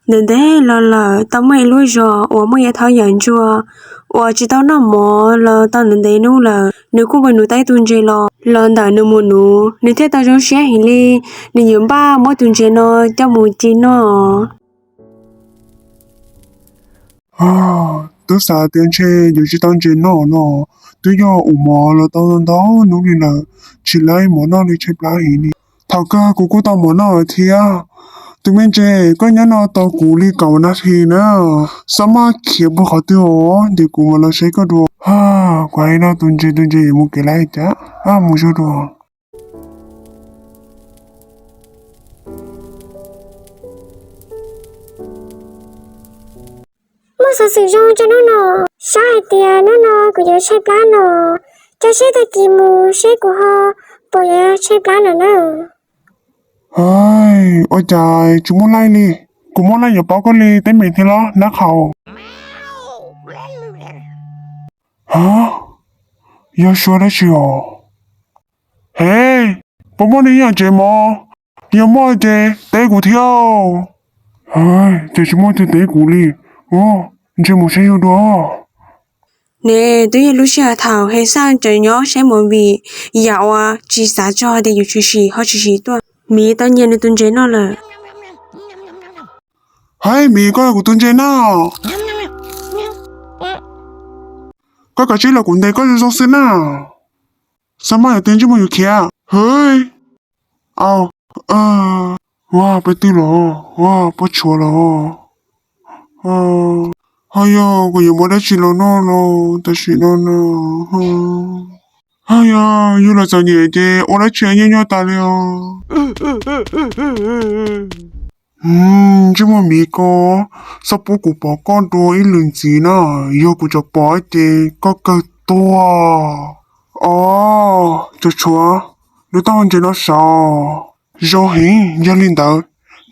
Ntev ntev los lawm, tau muaj ib lub zos uas muaj ib thaj yawm ntsuag uas tsis tau noj mov los tau ntev ntev hnub lawm. Nws kuj mus nuv tau ib tug ntses los, los ntawm nws mus nuv, nws thiaj tau zoo siab heev li. Nws yuav npaj muab tus ntses no coj mus ci noj. Twb xav tias ntshe yuav tsis tau ntses noj no, twb yog ua mov los tau ntau hnub li lawm, tsis laib mov noj li tshaib plab heev li. Thaum kawg kuv kuj tau mov noj lawm thiab. Tus me ntses, koj nyob no tos kuv li kaum nas this na, xab maj khiav puag qhov twg os, ces kuv mam los saib koj dua. Kuv hais no tus ntses, tus ntses yuav mus kev lawm cas, mus zog dua. Muaj xov xwm zoo tso hnub no, saib hais tias hnub no kuv yuav tshaib plab no, tso seb tag kis mus seb kuv ho puas yuav tshaib plab lawm na. Ua cas tsis muaj laij li? Kuv muaj laij yuav paub koj li teeb meem thiab los nab qhaus. Yog suab dab tsi os? He, puas muaj neeg nyob tsev mov? Yog muaj ces teb kuv thiab. Ces tsis muaj tus teb kuv li. Ntshe mus saib yus dua. Ne, twb yog lub sij hawm thaum He Xaj tseem nyob saib movie, yam uas tsis xav txog tias yus tshwm sim ho tshwm sim tuaj, miv tau nyiag nws tus ntses noj lawm. Hais miv, koj kuv tus ntses na. Koj kav tsij los kuv ntes koj zoo zoo xwb na. Xab maj yog tias ntsej muag yuav khiav. Hwj, au, ua peb twg los, ua peb tshuav los. Ho yog kuv yuav muab dab tsi los noj no, tam sim no no. Ho yog yus los txom nyem ces ua dab tsi nyuaj nyuaj tas li os. Ntsej muag miv ko, txhob pub kuv pom koj dua ib lwm ntxiv na, yog kuv tseem pom ces koj kawg tuag. Os, cov tshuav, lub taub hau ntses no saud zoo heev, yog li ntawd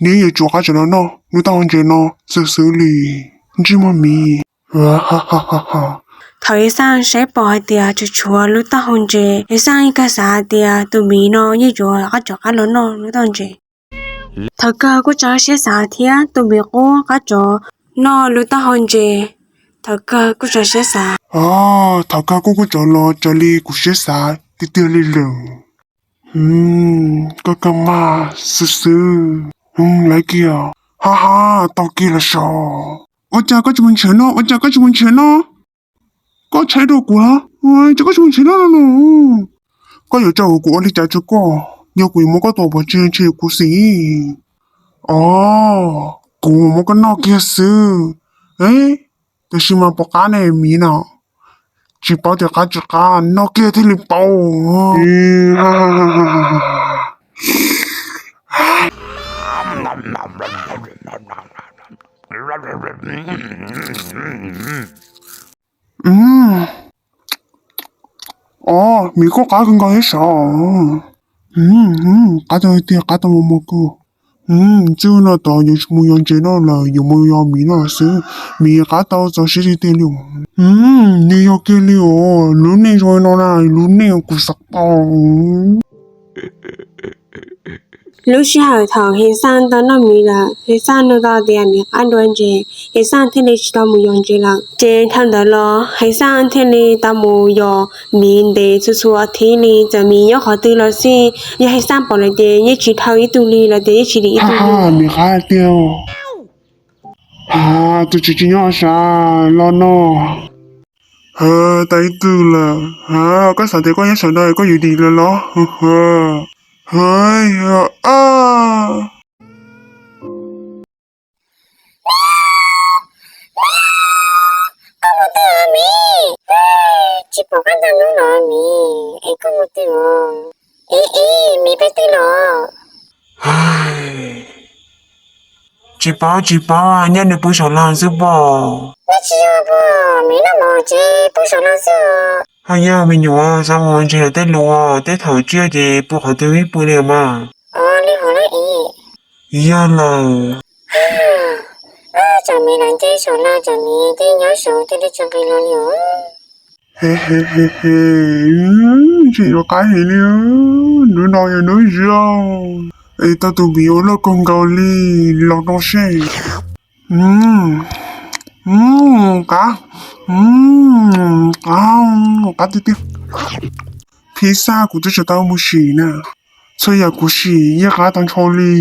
nws yuav tsum qab tseem los noj lub taub hau ntses no xwb xwb li, ntsej muag miv. Thaum He Xaj saib pom hais tias tseem tshuav lub taub hau ntses, He Xaj yeej kawg xav hais tias tus miv no yeej yuav qab tseem qab los noj lub taub hau ntses. Thaum kawg kuj tso siab xav thiab, tus miv qub qab tseem noj lub taub hau ntses. Thaum kawg kuj tso siab xav. Thaum kawg kuj kuj tseem los raws li kuv siab xav tiag tiag li lawm. Koj kawg mag xwb xwb. Lawv kiag, ha ha, tau kiag los saud. Ua cas koj tsis mus nrhiav no, ua cas koj tsis mus nrhiav no? Koj tshaib dua kuv los? Ua cas koj tsis mus nrhiav no no? Koj yuav tso kuv ua li cas rau koj? Yog kuv yuav muab koj tua pov tseg ntshe kuv xis. Os, kuv muab koj noj kiag xwb. Tab sis mas pom qab ne miv no, tsis paub tias qab tsis qab, noj kiag thiaj li paub. Os, miv koj qab kawg nkaus thiab sav. Qab tau tiag, qab tau mos mos kawg. Txij no tod yuav tsis mus yos ntses noj lawm, yuav mus yos miv noj xwb. Miv qab tau txaus siab tiag tiag li. Nws yog kiag li os, lub neej zoo no na, lub neej kuv xav tau. Lub sij hawm thaum He Xaj tau noj miv lawm, He Xaj nug tau tias miv qab dua ntses, He Xaj thiaj li tsis tau mus yos ntses lawm. Ces thaum ntawd los He Xaj thiaj li tau mus yos miv ntev txhua txhua thib li, txawm miv nyob qhov twg los xij, yog He Xaj pom lawm ces yeej tsis dhau ib tug li, los tias yeej tsis dim ib tug li. Miv qab tiag. Tus tsis tsis nyob sav los no. Tau ib tug lawm. Koj xav tias koj nyob saum no koj yuav dim lawm los? Koj mus twg miv? Tsis pom koj ntau hnub los miv, es koj mus twg os? Ib ib, miv peb twg los? Tsis paub tsis paub, nyob nws pw saum lawg xwb pob. Nyob tsis yog pob, miv noj mov ces pw saum lawg xwb. Ho yog me nyuam xav mus ntses tej lus, tej thaum tsiaj ces pw qhov twg ib pw li mas. Ua li hauv lawm ib. Yog lawm. Tsam miv los nce saum lawg, tsam miv tej nyob saud tej li tsis nqis los li os. He he he he, tseem yuav qab heev li. Hnub no yog hnub zoo, es tau tus miv ua luaj kawg nkaus li, los no seb. Qab, qab tiag tiag. Phi xaj kuv twb tsis tau mus sim na. Txhua yam kuv sim yeej qab tag nrho li.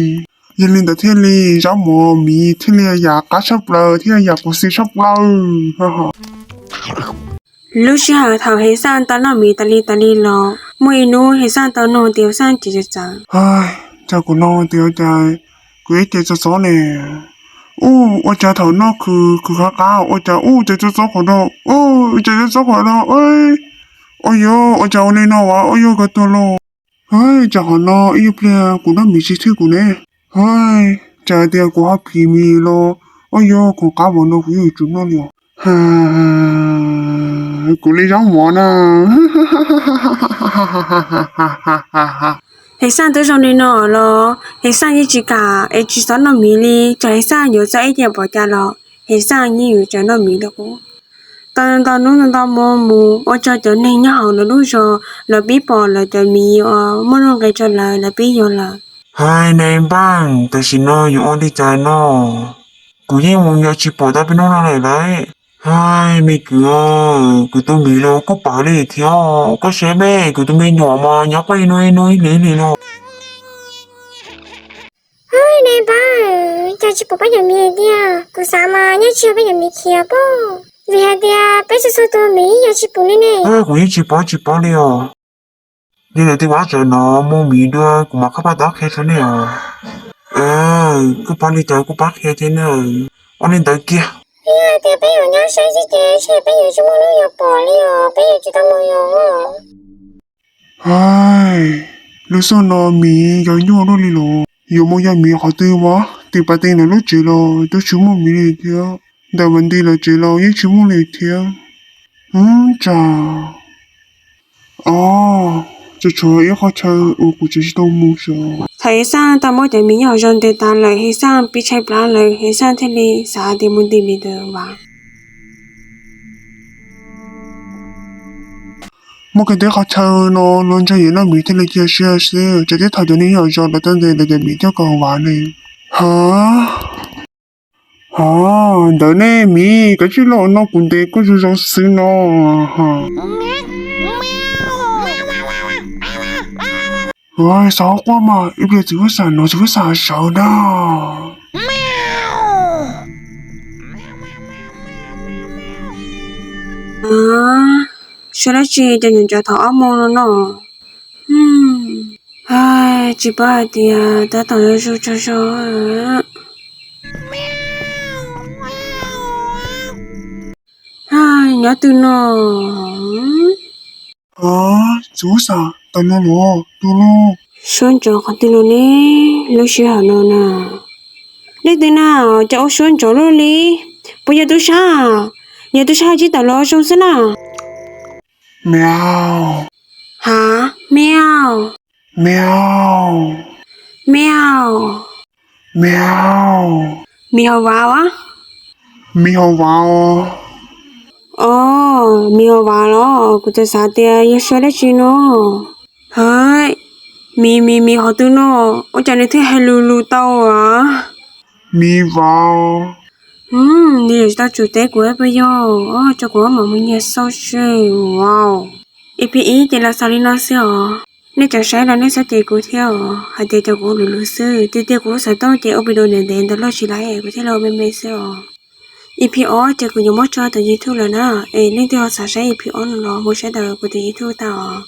Yog li ntawd thiaj li zaub mov miv thiaj li yam qab tshaj plaws thiab yam quv xim tshaj plaws. Lub sij hawm thaum Hev Xaj tau noj miv tas li tas li los muaj ib hnub Hev Xaj tau nug tias Hev Xaj ces txawv txawv. Cas kuv nug tias cas kuv ib ce txob txob ne. Ua cas thaum noj khwv khwv qab qab ua cas ua cas txob txob qhov no, ua cas txob txob qhov no. Ua yog ua cas ua li no as, ua yog koj tuag los. Cas qhov no ib pliag kuv noj miv tsis thwj kuv ne. Cas tias kuv ho phim miv los, ua yog kuv qab npaum no kuv yuav tsum noj li os. Kuv li zaub mov na. Hev Xaj twb zoo li no los Hev Xaj yeej tsis kam es tsis xav noj miv li, tsam Hev Xaj yuav txog ib ce pom cas los Hev Xaj yeej yuav tsis noj miv li qub. Tau ntau hnub ntau hmo mus ua rau cov neeg nyob hauv lawv lub zos lawv pib pom lawv cov miv uas muaj nuj nqis rau lawv, lawv pib yog lawm. Hais nais npaj, tam sim no yuav ua li cas no? Kuv yeej mus yos tsis pom tau peb hnub no lawm lauj. Hais me kwv, kuv tus miv los kuj pawv li thiab, koj saib me, kuv tus me nyuam mas nyob quaj ib hnub ib hnub ib hlis ib hlis no. Hais nais npaj, cas tsis pom peb cov miv tiag, kuv xav mas nyob tsis yog peb cov miv khiav pob, vim hais tias peb txhua txhua tus miv yos tsis pom li ne. Kuv yeej tsis paub tsis paub li os. Yog lawv twb ua tsav no muaj miv dua kuv mam qhab pab tau qhia rau nej os. Kuj pab li cas kuj pab qhia thiab na. Ua li ntawd kiag. Yog tias peb yuav nyob saib xwb ces ntshe peb yuav tsis muaj hnub yuav pom li os, peb yuav tsis tau mus yos. Hais, lub xyoo no miv yog nyuaj luaj li los yuav mus yos miv qhov twg mas, tim pas tes ntawm lub tsev los twb tsis muaj miv li thiab, ntawm vas nti lawv tsev los yeej tsis muaj li thiab. Tsam, o, tsam tshuav ib qhov chaw uas kuv tseem tsis tau mus xyov. Thaum Hev Xaj tau muab cov miv nyob hauv zos ntes tas lawm, Hev Xaj pib tshaib plab lawm, Hev Xaj thiaj li xav tias mus ntim miv ntawd vaj. Muaj kiag tib qhov chaw no luag ntshai yam noj miv thiaj li cia siab xwb, tsam tib thaum cov neeg nyob hauv zos lawv tuaj ntes lawv cov miv coj kaw vaj ne. Ha, ha, ntawd nej miv, koj tsis los no kuv ntes koj zoo zoo xwb no. Xav quaj mas ib pliag txiv huab xam no txiv huab xam sawv na. Suav dab tsi cov nyuam ntsuav thaum ob moos no no. Tsis paub hais tias tab tom zoo tsaug zog. Nyob twg no? Txiv huab xam, tau no los tus los. Suab ntsoov qhov twg los ne? Lub sij hawm no na. Leej twg na, cas ua suab ntsoov luaj li? Puas yog tub sab? Yog tub sab tsis tawm los zoo xwb na. Meow. Hav, meow. Meow. Meow. Meow. Miv hauv vav as? Miv hauv vav os. Os, miv hauv vav los kuv txawm xav tias yog suab dab tsi no. Hais, miv miv miv qhov twg no, ua cas nws thiaj hais lus lus tau as? Miv vav. Nws yuav tsis tau tsum teb kuv puas yog? Tso kuv mam mus nyiag xauj seb. Wow. E P ib ces los xaus li no xwb os. Nej cov saib los nej txhob cem kuv thiab os, hais tias cov kuv ua lus lus xwb, tiag tiag kuv lub xov tooj ces ua video ntev ntev ntawd los tsis laiv, kuv thiaj li ua me me xwb os. E P ob ces kuv yuav muab tso tom YouTube lawm na, es leej twg ho xav saib E P ob no los mus saib ntawm kuv tus YouTube tau os.